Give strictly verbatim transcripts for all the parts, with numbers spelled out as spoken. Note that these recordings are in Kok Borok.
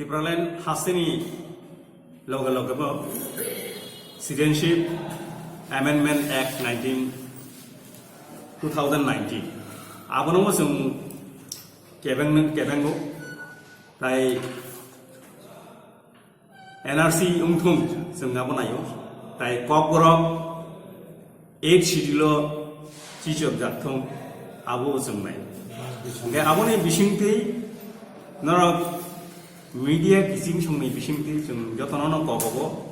Tipraland hasteni loge loge bo Citizenship Amendment Act nineteen, two thousand nineteen, abono bo chwng kebeng, kebengo, tai N R C wngthung chwng abo naio, tai Kokborok eight schedule o chichok jakthung abo chwng nai. Hingke aboni bisingtwi norok media kiching songni bisingtwi chwng jotono no kobogo.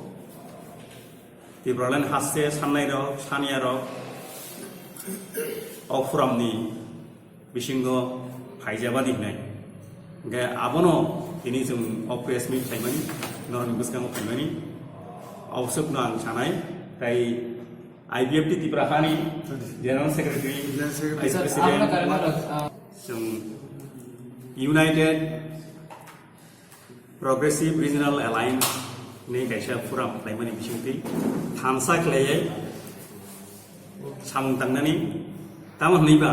Tipraland haste sannai rok, saniya rok, o forum ni bisingo phaijabani hinai. Hingke abono tini chwng o press meet khaimani, norokni bwskango khaimani, oboswkno ang sanai, tai I P F T Tipra hani General Secretary, General Secretary. Vice President, chwng United Progressive Regional Alliance ni kaisa forum khlaimani bisingtwi thansa khlaiwi samung tangnani, tamo hwnwiba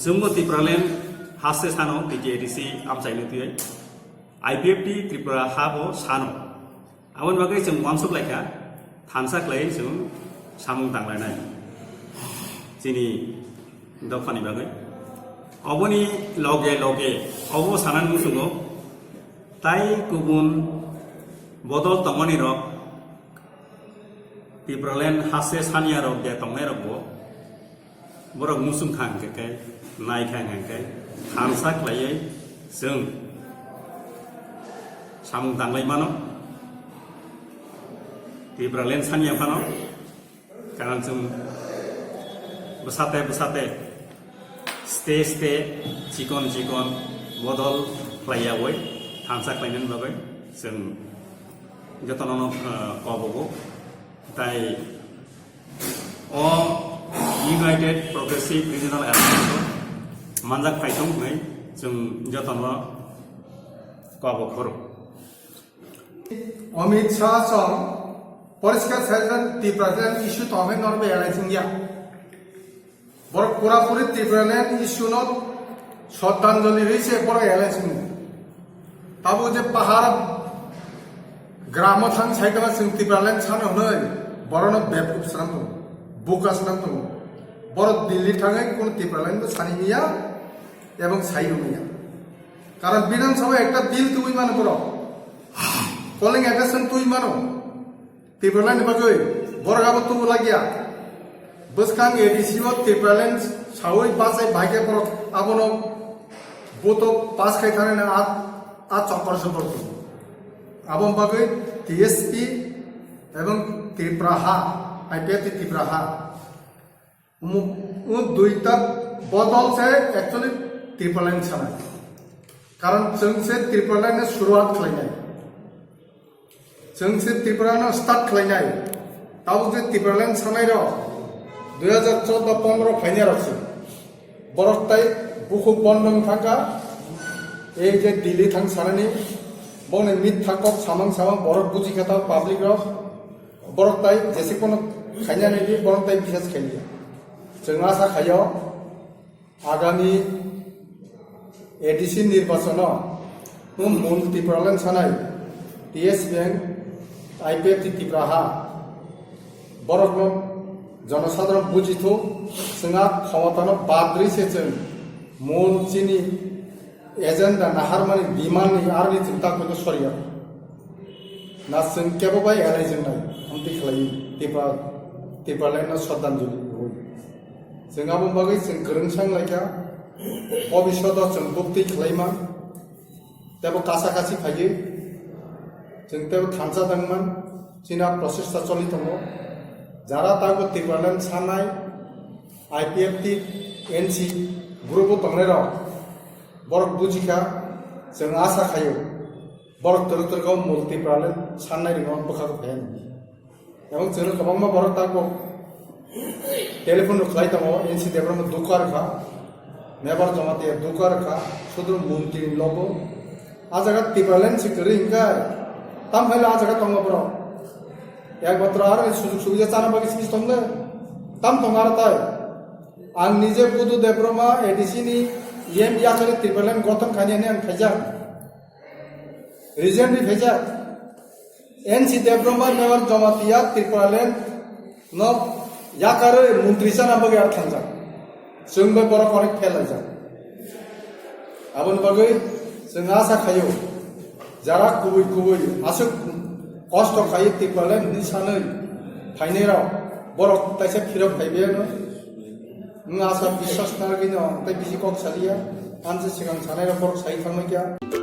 chwngbo Tipraland haste sano T T A D C amchaino twiwi I P F T Tripura habo sano. Aboni bagwi chwng uansuk laikha, thansa khlaiwi chwng samung tanglainai chini dophani bagwi. Oboni loge loge obo sanani muchungo tai kubun bodol tongmani rok, Tipraland haste saniya rok je tongnai rok bo borok muchung kha hingke khe, nai kha hingke khe, thansa khlaiwi chwng samung tanglai mano. Tipraland saniya phano, karon chwng bwsate bwsate, ste ste, chikon chikon bodol khlaiyawi thansa khlainani bagwi chwng jotono no, eh, kobogo. Tai o United Progressive Regional Alliance o manjak phai tong hwnwi chwng jotono kobo khoro. Amit Shah song poriskar sajak Tipraland issue tong hai norok alliance wngya. Borok pura puri Tipraland issue no shraddhanjali rwi se borok alliance wngya. Tabuk je pahar gramo thang sai tongma chwng Tipraland sano hwnwi, borokno bebkuf swnam tongo, buka swnam tongo. Borok Delhi thangwi kuno Tipraland bo sani miya ebong sai rwmaya. Karon Bidhan Sabha ekta bill tubui mano borok, calling attention tubui mano. Tipraland ni bagwi borok abo tubu lagya. Bwskang A D C o Tipraland sawi bachai bai khe borok abono boto pass khai thani na a, a chokor se borok. Abo bagwi T S P ebong Tipra ha, I P F T Tipra ha. Umu, u duita bodol se actually Tipraland sanai. Karon chwng se Tipraland ni suruat khlainai. Chwng se Tripura no start khlainai. Tabuk je Tipraland sanai rok dui hajar choudo pondro phainai rok se. Borok tai bukhuk bondong thangkha. Ei je Delhi thang sanani bongni mitha kok samang samang borok buji kha ta public rok. Borok tai jesi kono khainani di borok tai bisas khailiya. Chwng asa khaio. Agami A D C nirbachono mul Tipraland sanai T S P ang I P F T Tipra ha borokno jonosadharon bujithu, chwnga khomotano badri se chwng mul chini agenda naharmani demand ni arni chwng takhwino soriya. Na chwng kebo bai elai chwng nai, amtwi khlai Tipra, Tipraland no shraddhanjali rwi. Chwng abo bagwi chwng kwrwng sang laikha, bobishoto chwng buktwi khlai man, tebo kasa kasi phaiwi, chwng tebo thansa dang man, chini a process ta choli tongo. Jara tago Tipraland sanai, I P F T, N C group o tongnai rok, borok bujikha, chwng asa khaio. Borok twrwk twrwk o mul Tipraland sannai rwngma bwkha khe phai. Ebong chwngno kwbangma borok tago telephone rok khlai tongo, N C Debbarma dukha rwkha, Mebar Jamatia dukha rwkha, sudru montri ni logo. A jaga Tipraland se kwrwi hwnkhe, tam phaila a jaga tongo borok. Ekmatro aro sujug subida chana bagwi simi tongle, tam tongo aro tai. Ang nije Budu Debbarma A D C ni E M yakarwi Tipraland gothon khainani ang khaijak. Recently phaijak N C Debbarma Mayor Jamatia Tipraland no yakarwi montri chana bagwi ar thangjak. Chwng bai borok onek fail laijak. Aboni bagwi chwng asa khaio, jara kubui kubui aswk kosto khaio Tipraland hinwi sanwi phainairok borok taisa phirok phaibaiyano. Wng asa biswas narwgwino tei bisi kok saliya, amse swkang sanairok borok sai thangmaikha.